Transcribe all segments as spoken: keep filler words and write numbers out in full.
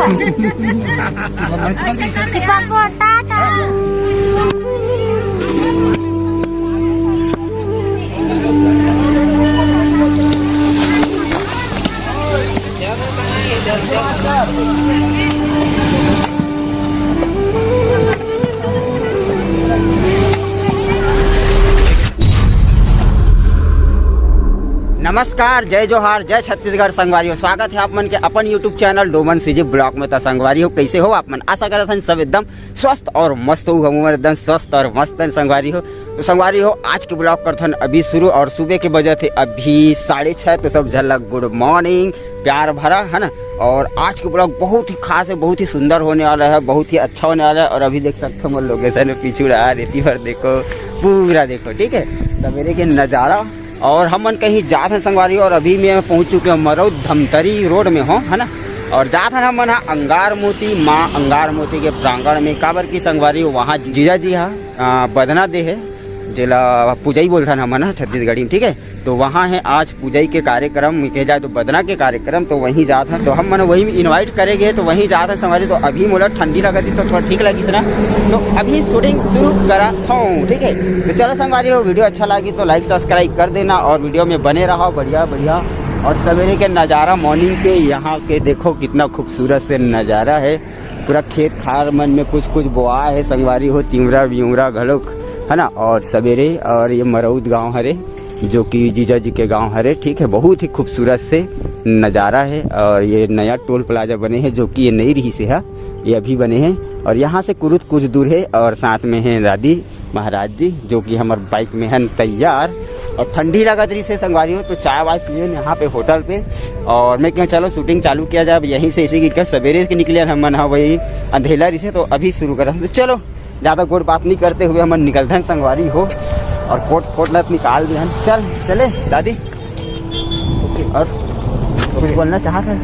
चिपक गो, टाटा। नमस्कार, जय जोहार, जय छत्तीसगढ़ संगवारी हो। स्वागत है आप मन के अपन YouTube channel Doman CG blog में। त संगवारी हो, कैसे हो आप मन? आशा करत हन सब एकदम स्वस्थ और मस्त हो। हम एकदम स्वस्थ और मस्त हन संगवारी हो। तो संगवारी हो, आज के ब्लॉग करथन अभी शुरू और सुबह के बजत हे अभी साढ़े छः। तो सब झन ला गुड मॉर्निंग प्यार भरा, है ना। और आज के ब्लॉग बहुत ही खास है, बहुत ही सुंदर होने वाला है, बहुत ही अच्छा होने वाला है। और अभी देख सकते हो, मोर लोकेशन में पीछू रहा रेती पर देखो, पूरा देखो, ठीक है, सवेरे के नज़ारा। और हमन कहीं जात हन संगवारी, और अभी मैं पहुंच चुके हूँ मरौद धमतरी रोड में हो, है ना। और जात हन हमन ह अंगार मोती, माँ अंगार मोती के प्रांगण में, काबर की संगवारी वहाँ जीजा जी हा, आ, बदना दे है, जेला पूजई बोलथन हमन ह छत्तीसगढ़ी में, ठीक है। तो वहाँ है आज पूजई के कार्यक्रम, कहे जाए तो बदना के कार्यक्रम, तो वहीं जात हन। तो हमन वही इनवाइट करे गए, तो वहीं जात हन संगवारी। तो अभी मोला ठंडी लगत ही, तो थोड़ा ठीक लगिस ना, तो अभी शूटिंग शुरू करत हूँ, ठीक है। तो चलो संगवारी हो, वीडियो अच्छा लगी तो लाइक सब्सक्राइब कर देना और वीडियो में बने रहो, बढ़िया बढ़िया। और सवेरे के नज़ारा मॉर्निंग के यहाँ के देखो, कितना खूबसूरत से नज़ारा है। पूरा खेत खार मन में कुछ कुछ बोआ है संगवारी हो, तिवरा बिवरा घलोक, है ना। और सवेरे, और ये मरौद गांव हरे, जो कि जीजा जी के गांव हरे, ठीक है। बहुत ही खूबसूरत से नज़ारा है। और ये नया टोल प्लाजा बने हैं, जो कि ये नई रही से है, ये अभी बने हैं। और यहाँ से कुरुद कुछ दूर है और साथ में है दादी महाराज जी, जो कि हमर बाइक में हन तैयार। और ठंडी लगत रही से संगवारी हो, तो चाय वाय पिए यहाँ पे होटल पे। और मैं कहा चलो शूटिंग चालू किया जाए अब यहीं से, इसी की क्या सवेरे के निकले हमन हा, वही अंधेला रही से, तो अभी शुरू करा। तो चलो ज़्यादा गोठ बात नहीं करते हुए हमन निकलते हैं संगवारी हो। और कोट कोट लत निकाल दे हन। चल चले दादी। और कुछ बोलना चाहत है?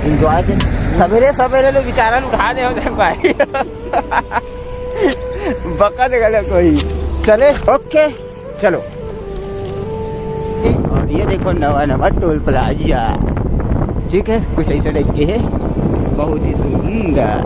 एंजॉय के सवेरे सवेरे लोग बेचारा उठा दे हो भाई। बका दे गला कोई। चले, ओके, चलो। और ये देखो नवा नवा टोल प्लाजा, ठीक है, कुछ ऐसे टाइप के है, बहुत ही सुंदर।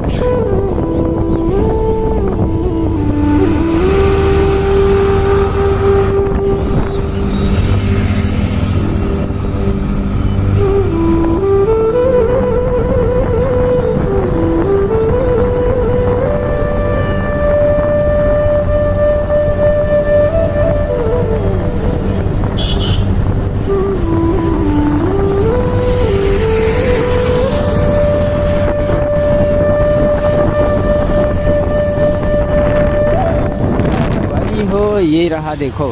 संगवारी हो, ये रहा देखो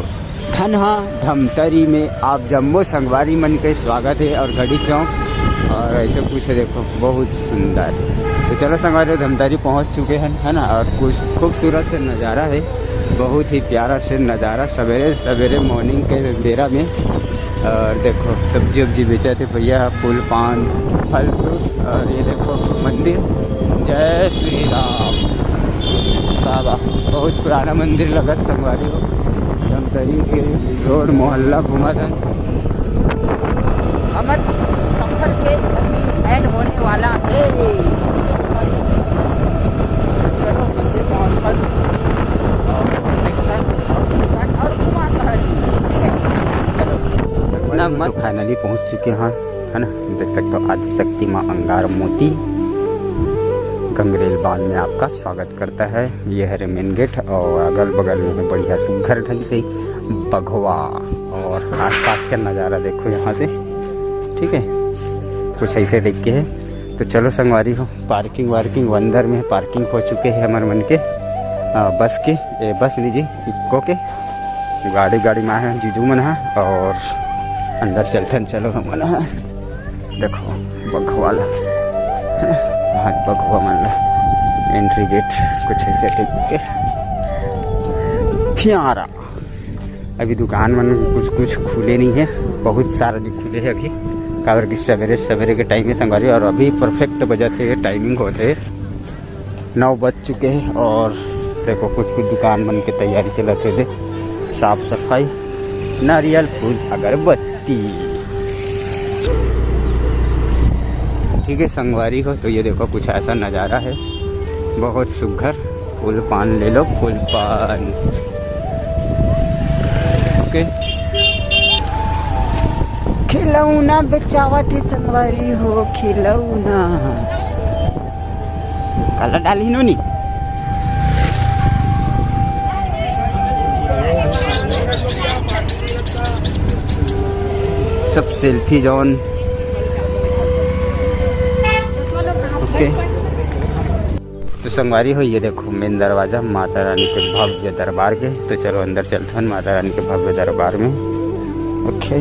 धनहा धमतरी में आप जम्मो संगवारी मन के स्वागत है। और घड़ी चौक और ऐसे कुछ है देखो, बहुत सुंदर। तो चलो संगवारी हो, धमतरी पहुंच चुके हैं, है ना। और कुछ खूबसूरत से नज़ारा है, बहुत ही प्यारा से नज़ारा सवेरे सवेरे मॉर्निंग के बेरा में। और देखो सब्जी उब्जी बेचत हे भैया, फूल पान फल फ्रूट। और ये देखो मंदिर, जय श्री राम बाबा, बहुत पुराना मंदिर लगत संगवारी हो। धमतरी के रोड मोहल्ला घूमत हन। हमर सफर के अभी एंड होने वाला है। चलो मंदिर पहुंचकर और देखकर और घूमकर और घुमाकर, ठीक है? चलो। ना तो मत फाइनली पहुंच चुके हैं, है ना। देख सकते हो आदिशक्ति माँ अंगार मोती गंगरेल बांध में आपका स्वागत करता है। ये हरे मेन गेट और अगल बगल में है बढ़िया सुघर ढंग से बघवा और आसपास का नज़ारा देखो यहाँ से, ठीक है, कुछ ऐसे टाइप के है। तो चलो संगवारी हो, पार्किंग वार्किंग अंदर में पार्किंग हो चुके हैं हमारे मन के, आ, बस के, ए, बस नहीं जी, इक्को के गाड़ी, गाड़ी में है जीजू मन है। और अंदर चलथन, चलो हमन ह। देखो बघवा ला, वहाँ बघवा मन ला एंट्री गेट कुछ ऐसे टाइप के। फियारा अभी दुकान मन कुछ कुछ खुले नहीं है, बहुत सारा नहीं खुले है अभी, काबर कि सवेरे सवेरे के टाइम है संगवारी। और अभी परफेक्ट बजत हे, टाइमिंग होत हे, नौ बज चुके हैं। और देखो कुछ कुछ दुकान मन के तैयारी चलत हे, दे साफ सफाई, नारियल फूल अगरबत्ती। ठीक है संगवारी हो, तो ये देखो कुछ ऐसा नज़ारा है, बहुत सुघर। फूल पान ले लो, फूल पान। ओके, खिलौना बेचावत हे संगवारी हो, खिलौना। काला डाली नोनी। सब सेल्फी जोन। ओके, तो संगवारी हो, ये देखो मेन दरवाजा माता रानी के भव्य दरबार के। तो चलो अंदर चलथन माता रानी के भव्य दरबार में। ओके,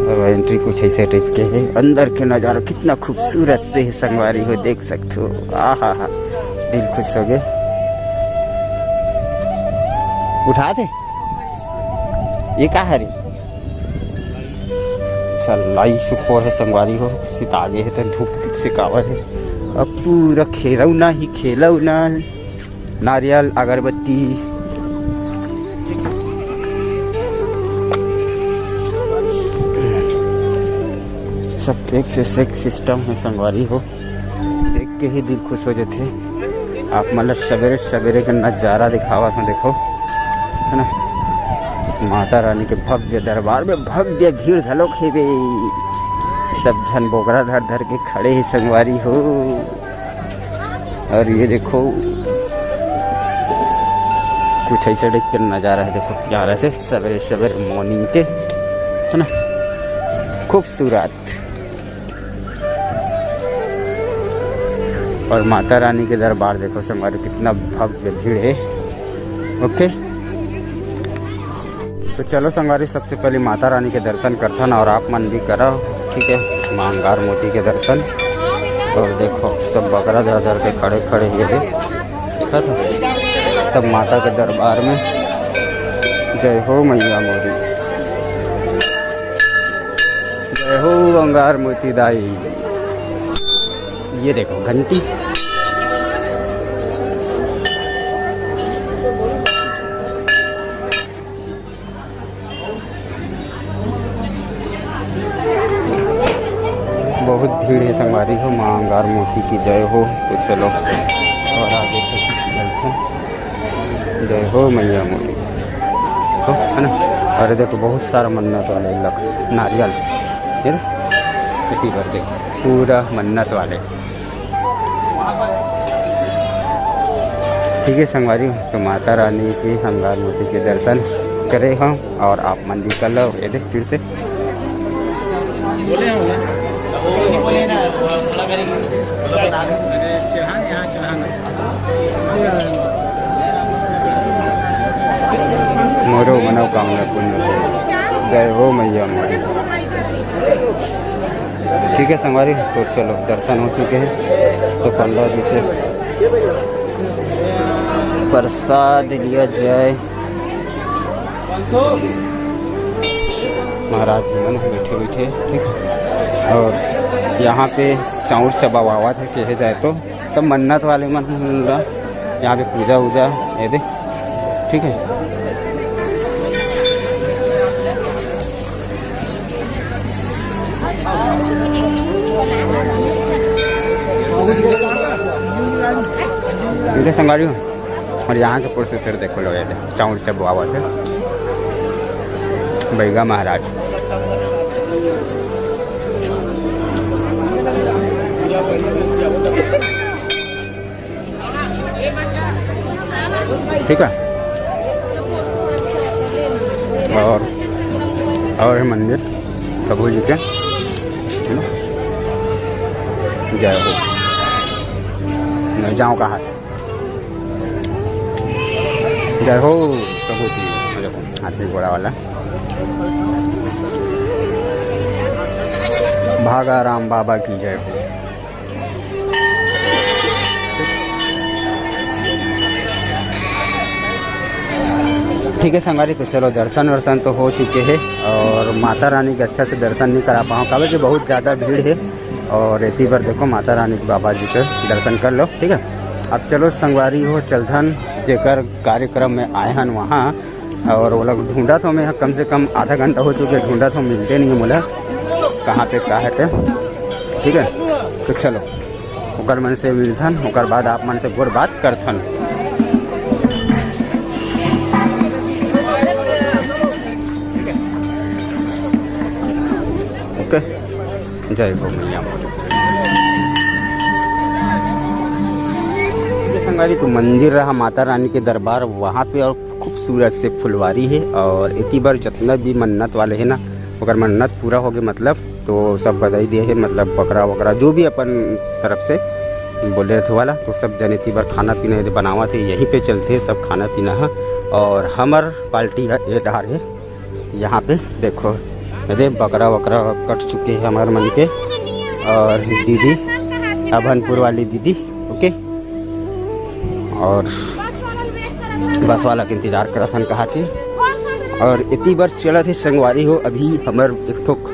और एंट्री कुछ ऐसे टाइप के है। अंदर के नज़ारा कितना खूबसूरत से है संगवारी हो, देख सकते हो। आहा हा, दिल खुश हो गए। उठा दे, ये का हरे? चलाई सुखो है संगवारी हो, सितागे है तो धूप सिकावर है। अब पूरा खेलौना ही खेलौना, नारियल, अगरबत्ती, सब एक से एक सिस्टम है संगवारी हो। देख के ही दिल खुश हो जाथे। आप मन ल सवेरे सवेरे के नजारा दिखावत हंव, देखो, है ना, माता रानी के भव्य दरबार में भव्य भीड़ घलोक हेबे। सब झन बोकरा धर धर के खड़े हे संगवारी हो। और ये देखो, कुछ ऐसे टाइप के नजारा है, देखो, प्यारा से सवेरे सवेरे मॉर्निंग के, है ना, खूबसूरत। और माता रानी के दरबार देखो संगवारी, कितना भव्य भीड़ है। ओके, तो चलो संगवारी, सबसे पहले माता रानी के दर्शन करथन और आप मन भी करा, ठीक है। माँ अंगार मोती के दर्शन। और देखो, सब बकरा धर धर के खड़े खड़े ये है, ठीक है। सब माता के दरबार में। जय हो मैया मोरी, जय हो अंगार मोती दाई। ये देखो घंटी। बहुत भीड़ है संगवारी हो। माँ अंगार मोती की जय हो। तो चलो और आगे चलते हैं। जय हो मैया मोरी, हो, है ना। अरे देखो, बहुत सारा मन्नत वाले लग नारियल, ये देखो, इतनी भर देखो, पूरा मन्नत वाले। ठीक है संगवारी, तो माता रानी के अंगार मोती के दर्शन करे हम और आप मन भी कर लो। ये देख फिर से। मोरो मनोकामना पूर्ण हो। जय हो मैया मोरी। ठीक है संगवारी, तो चलो दर्शन हो चुके हैं। तो पंडा जी से प्रसाद लिया जाए। महाराज जी मन बैठे बैठे, ठीक है। और यहाँ पे चाउर चबावावत है, कहे जाए तो सब मन्नत वाले मन ह यहाँ पे पूजा वूजा ये दे, ठीक है। इधर संगवारी हो, और यहाँ के प्रोसेसर देखो लोग, ये दे, चाउर चबावावत है बैगा महाराज। ठीक है, और, और है मंदिर प्रभु जी के, है ना? जय हो। नहीं जाओ कहाँ। जय हो प्रभु जी। देखो, हाथी घोड़ा वाला। भागा राम बाबा की जय हो। ठीक है संगवारी, तो चलो दर्शन वर्शन तो हो चुके हैं और माता रानी के अच्छा से दर्शन नहीं करा पाऊँ, काबर कि बहुत ज़्यादा भीड़ है। और एती बर देखो माता रानी के बाबा जी के दर्शन कर लो, ठीक है। अब चलो संगवारी हो, चलथन जेकर कार्यक्रम में आए हन वहाँ, और वो लोग ढूंढत हो, मैं कम से कम आधा घंटा हो चुके ढूंढत हो, मिलते नहीं है मोला कहाँ पे का है ते। ठीक है, तो चलो, ओकर मन से मिलथन, ओकर बाद आप मन से गोठ बात करथन। ओके, जय हो मैया। संगवारी, तो मंदिर रहा माता रानी के दरबार, वहाँ पे और खूबसूरत से फुलवारी है। और इतनी बार जितना भी मन्नत वाले है ना, ओकर मन्नत पूरा हो गए, मतलब, तो सब बधाई दिए है, मतलब, बकरा वकरा जो भी अपन तरफ से बोले रहे वाला, तो सब जने इतनी बार खाना पीना यदि बनावा थे, यहीं पे चलते हैं सब खाना पीना है। और हमर पार्टी है, ये डहार है, यहाँ पे देखो, अरे बकरा वकरा कट चुके हैं हमारे मन के। और दीदी, अभनपुर वाली दीदी, ओके, और बस वाला के इंतजार करत हन कहा के। और इतनी बार चलत है संगवारी हो, अभी हमर एक ठोक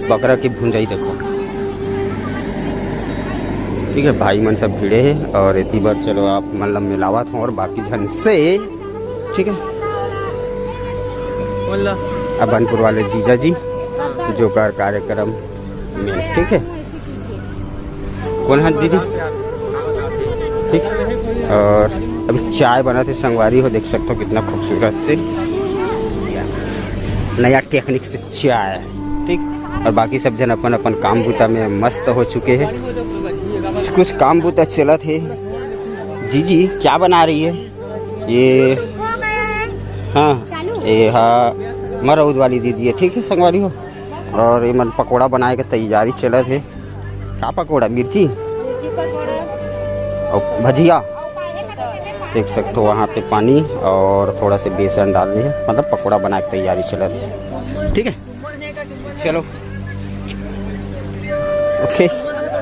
बकरा के भुंजाई देखो, ठीक है, भाई मन सब भिड़े हैं। और इतनी बार चलो आप मन ला मिलावत हो और बाकी झन से, ठीक है, बोल ला। अभनपुर वाले जीजा जी, जो कर कार्यक्रम में, ठीक है, कौन है दीदी? ठीक। और अभी चाय बना थे संगवारी हो, देख सकते हो कितना खूबसूरत से नया टेक्निक से चाय, ठीक। और बाकी सब जन अपन अपन काम बूता में मस्त हो चुके हैं। कुछ कुछ काम बूता चलत है। जीजी क्या बना रही है? ये, हाँ, ये, हाँ, मरौद वाली दीदी है, ठीक है संगवारी हो। और ये मन पकौड़ा बनाए के तैयारी चलत है। का पकौड़ा? मिर्ची और भजिया, देख सकते हो वहाँ पे पानी और थोड़ा से बेसन डाल दिए, मतलब पकौड़ा बनाए के तैयारी चलत है, ठीक है। चलो, ओके,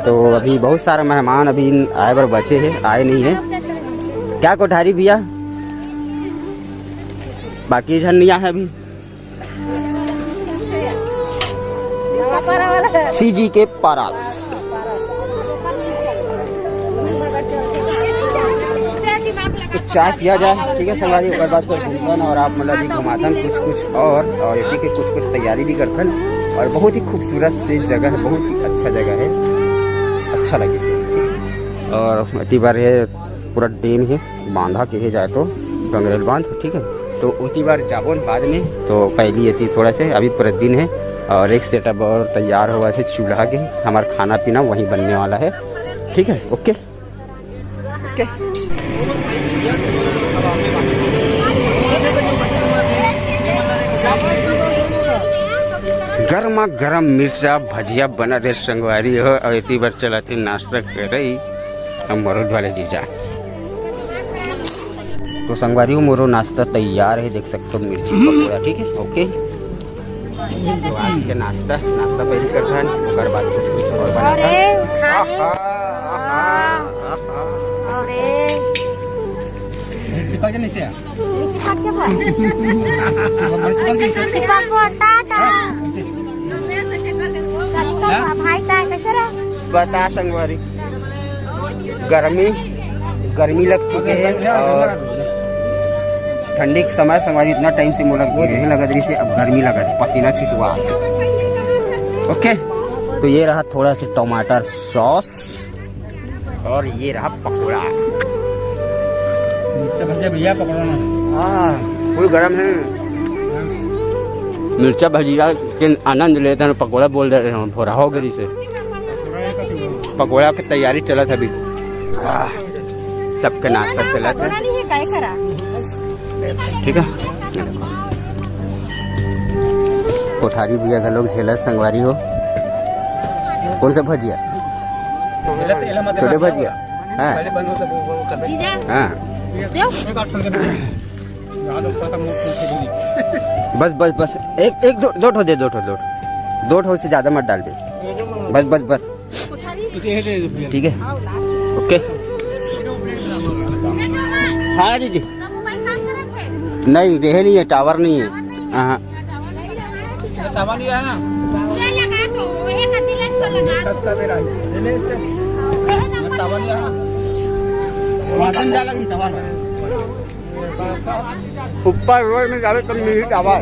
तो अभी बहुत सारा मेहमान अभी आए बर बचे हैं, आए नहीं है। क्या कोठारी भैया, बाकी झन नहीं आए अभी। सीजी के पारास। तो चाय पिया जाए, ठीक है संगवारी, ओकर बाद तो घूमन और आप मतलब भी घुमाथन कुछ कुछ और, और इसी के कुछ कुछ तैयारी भी करथन। और बहुत ही खूबसूरत से जगह है, बहुत ही अच्छा जगह है, अच्छा लगे से। और अति बार ये पूरा डैम है, बांधा कहे जाए तो गंगरेल बांध, ठीक है। तो उतनी बार जाबो न बाद में, तो पहली ये थी थोड़ा से, अभी पूरा दिन है और एक सेटअप और तैयार हुआ है चूल्हा के, हमारा खाना पीना वहीं बनने वाला है, ठीक है। ओके, ओके। गर्मा गर्म मिर्चा भजिया बना दे संगवारी हो, और इतनी बार चला थी नाश्ता करे हम मरुद वाले जीजा। तो संगवारी हो, मोरो नाश्ता तैयार है, देख सकते हो मिर्ची पकौड़ा, ठीक है, ओके। तो आज के नाश्ता, नाश्ता पहले करता है, ओकर बाद कुछ कुछ और बनाता है। अरे, खा ले। आहा, आहा, आहा। अरे। चिपक के नीचे आ। चिपक के बा। चिपक के बा, टाटा। हाँ। भाई, ताय कैसे रहा? बता संगवारी, गर्मी, गर्मी लग चुके हैं और ठंडी के समय संगवारी इतना टाइम से मोला गिरे लगत रही से, अब गर्मी लगत, पसीना छिटवा। ओके, तो ये रहा थोड़ा सा टमाटर सॉस और ये रहा पकौड़ा। मिर्चा भजिया भैया, पकौड़ा ना। हाँ, फुल गरम है। मिर्चा भजिया के आनंद लेते हैं, पकौड़ा बोल दे रहे हैं, थोड़ा हो गई से। पकौड़ा की तैयारी चलत है अभी। आह, सबके नाश्ता चलत है। ठीक है, कोठारी भैया का लोग झेलत संगवारी हो। कौन सा भजिया? छोटे भजिया। हाँ। जीजा। हाँ। देव। बस, बस, बस। एक, एक, दो, दो ठो दे, दो ठो, दो ठो। दो ठो से ज्यादा मत डाल दे। बस, बस, बस। ठीक है। ओके। हाँ, दीदी। नहीं, रहे नहीं है, टावर नहीं है। हाँ। ऊपर रोड में जावे तो मिली टावर।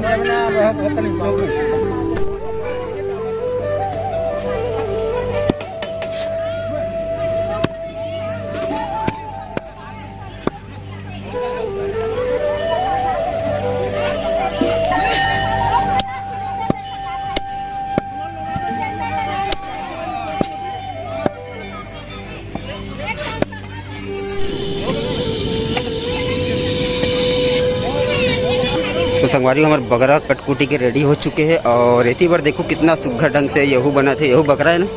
संगवारी, हमर बकरा कटकुटी के रेडी हो चुके हे और एती बर देखो कितना सुग्घर ढंग से यहू बनत हे। यहू बकरा हे ना,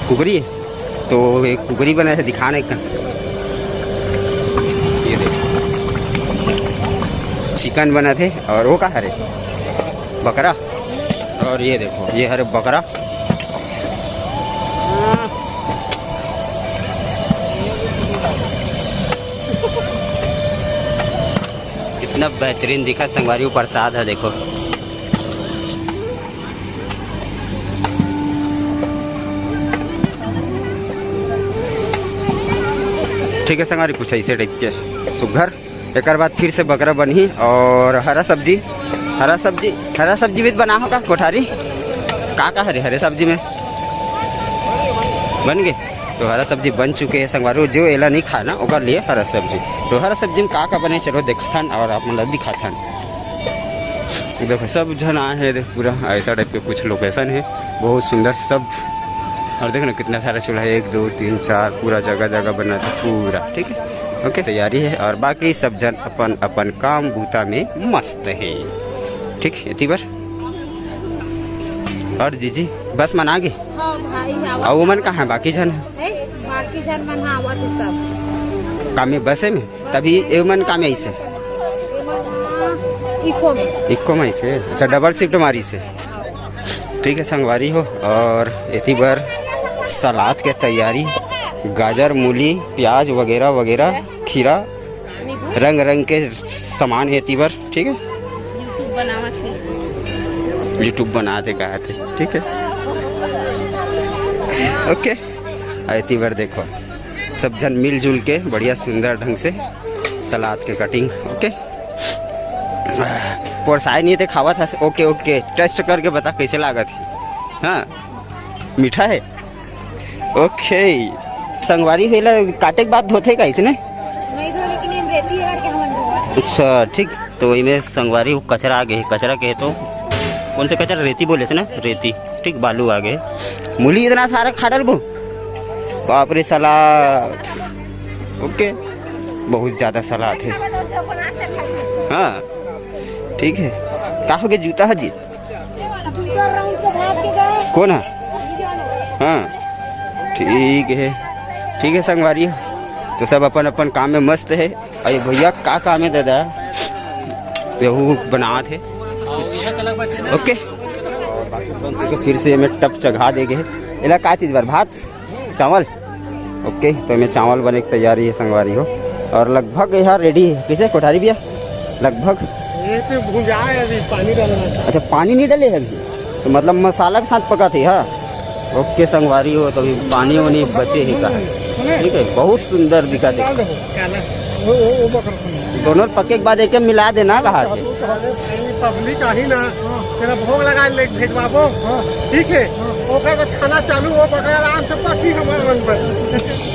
कुकरी हे, तो एक कुकरी बनत हे, दिखाना एक कन। ये देखो, चिकन बनत हे और वो का हरे, बकरा। और ये देखो, ये हरे बकरा। कितना बेहतरीन दिखा संगवारी, वो प्रसाद हे, देखो। ठीक हे संगवारी, कुछ ऐसे टाइप के सुग्घर। एकर बाद फिर से बकरा बनही और हरा सब्जी, हरा सब्जी, हरा सब्जी भी बना होगा कोठारी। का का हरे हरे सब्जी में बन गे? तो हरा सब्जी बन चुके हे संगवारी, जो एला नहीं खाना ओकर लिए हरा सब्जी। तो हरा सब्जी में का का बने, चलो देखथन और आप मन ला दिखाथन। देखो, सब झन आए हे, देखो, पूरा ऐसा टाइप के कुछ लोकेशन हे, बहुत सुंदर सब। और देखो ना, कितना सारा चूल्हा हे, एक, दो, तीन, चार, पूरा जगह जगह बना था पूरा, ठीक हे। ओके, तैयारी हे और बाकी सब झन अपन अपन काम बूता में मस्त हे, ठीक हे। एती बर और जीजी, बस मन आ गे? हाँ भाई, आवत अउ ओमन कहाँ हे, बाकी झन? हे, बाकी झन मन, हाँ, आवत हे सब। का में, बसे में? तभी एमन का में आइसे? इको में। इको में आइसे? अच्छा, डबल शिफ्ट मारिसे। ठीक हे संगवारी हो, और एती बर सलाद के तैयारी, गाजर, मूली, प्याज वगैरह वगैरह, खीरा, रंग रंग के सामान हे एती बर, ठीक हे। YouTube बनावत हे। YouTube बनात हे, कहत हे, ठीक हे। ओके, एती बर देखो, सब झन मिलजुल के बढ़िया सुंदर ढंग से सलाद के कटिंग। ओके, पोरसाए नहीं हे ते खावत हस। ओके, ओके, टेस्ट करके बता कैसे लागत हे। हाँ, मीठा हे। ओके, संगवारी हो, एला काटे के बाद धोथे का इसने? नहीं धो, लेकिन ये रेती हे करके हमन धोवत। अच्छा, ठीक। तो इमे संगवारी हो, कचरा आ गे हे। कचरा कहे तो कौन से कचरा? रेती बोले से ना, रेती, ठीक, बालू आ गे। मूली इतना सारा खा डलबो, बाप रे सलाद। ओके, बहुत ज्यादा सलाद हे। हाँ, ठीक हे। का हो गे जूता हे जी? कौन हे? हाँ, ठीक हे, ठीक हे संगवारी हो। तो सब अपन अपन काम में मस्त हे। अरे भैया, का काम हे दादा? यहू बनात हे। ओके, फिर से एमे टप चघा दे गे हे। एला का चीज बर? भात, चावल। ओके, तो एमे चावल बने के तैयारी हे संगवारी हो। और लगभग यहाँ रेडी हे। कैसे कोठारी भैया? लगभग ये तो भुंजाए, अभी पानी डालना था। अच्छा, पानी नहीं डले हे अभी, तो मतलब मसाला के साथ पकाथे, हाँ। ओके संगवारी हो, तो अभी पानी वानी बचे हे का? ठीक हे, बहुत सुंदर दिखा दे। डाल दो, काला। वो, वो, वो बकर सुन। दोनों पके के बाद एक मिला देना, कहा थे। अरे पब्लिक आही ना, तेरा भोग लगा ले भेजवाबो। ठीक हे, ओकर बाद खाना चालू हो, बकर आराम से पकी हमारे मन पर।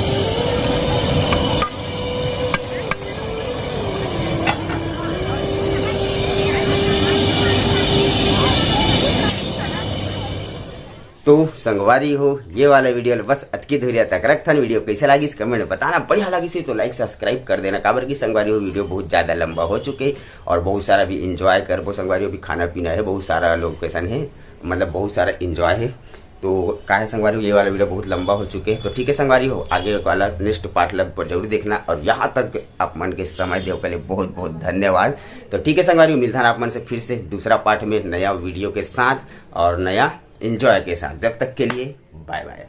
तो संगवारी हो, ये वाला वीडियो ल बस अतकी धुरिया तक रखथन। वीडियो कैसे लागिस कमेंट में बताना, बढ़िया लागिस हे तो लाइक सब्सक्राइब कर देना, काबर कि संगवारी हो वीडियो बहुत ज़्यादा लंबा हो चुके और बहुत सारा भी इंजॉय करबो संगवारी हो। अभी खाना पीना हे, बहुत सारा लोकेशन हे, मतलब बहुत सारा इंजॉय हे। तो का हे संगवारी हो, ये वाला वीडियो बहुत लंबा हो चुके हे। तो ठीक हे संगवारी हो, आगे वाला नेक्स्ट पार्ट ल जरूर देखना और यहाँ तक आप मन के समय देव के लिए बहुत बहुत धन्यवाद। तो ठीक हे संगवारी हो, मिलथन आप मन से फिर से दूसरा पार्ट में नया वीडियो के साथ और नया इंजॉय के साथ। जब तक के लिए बाय बाय।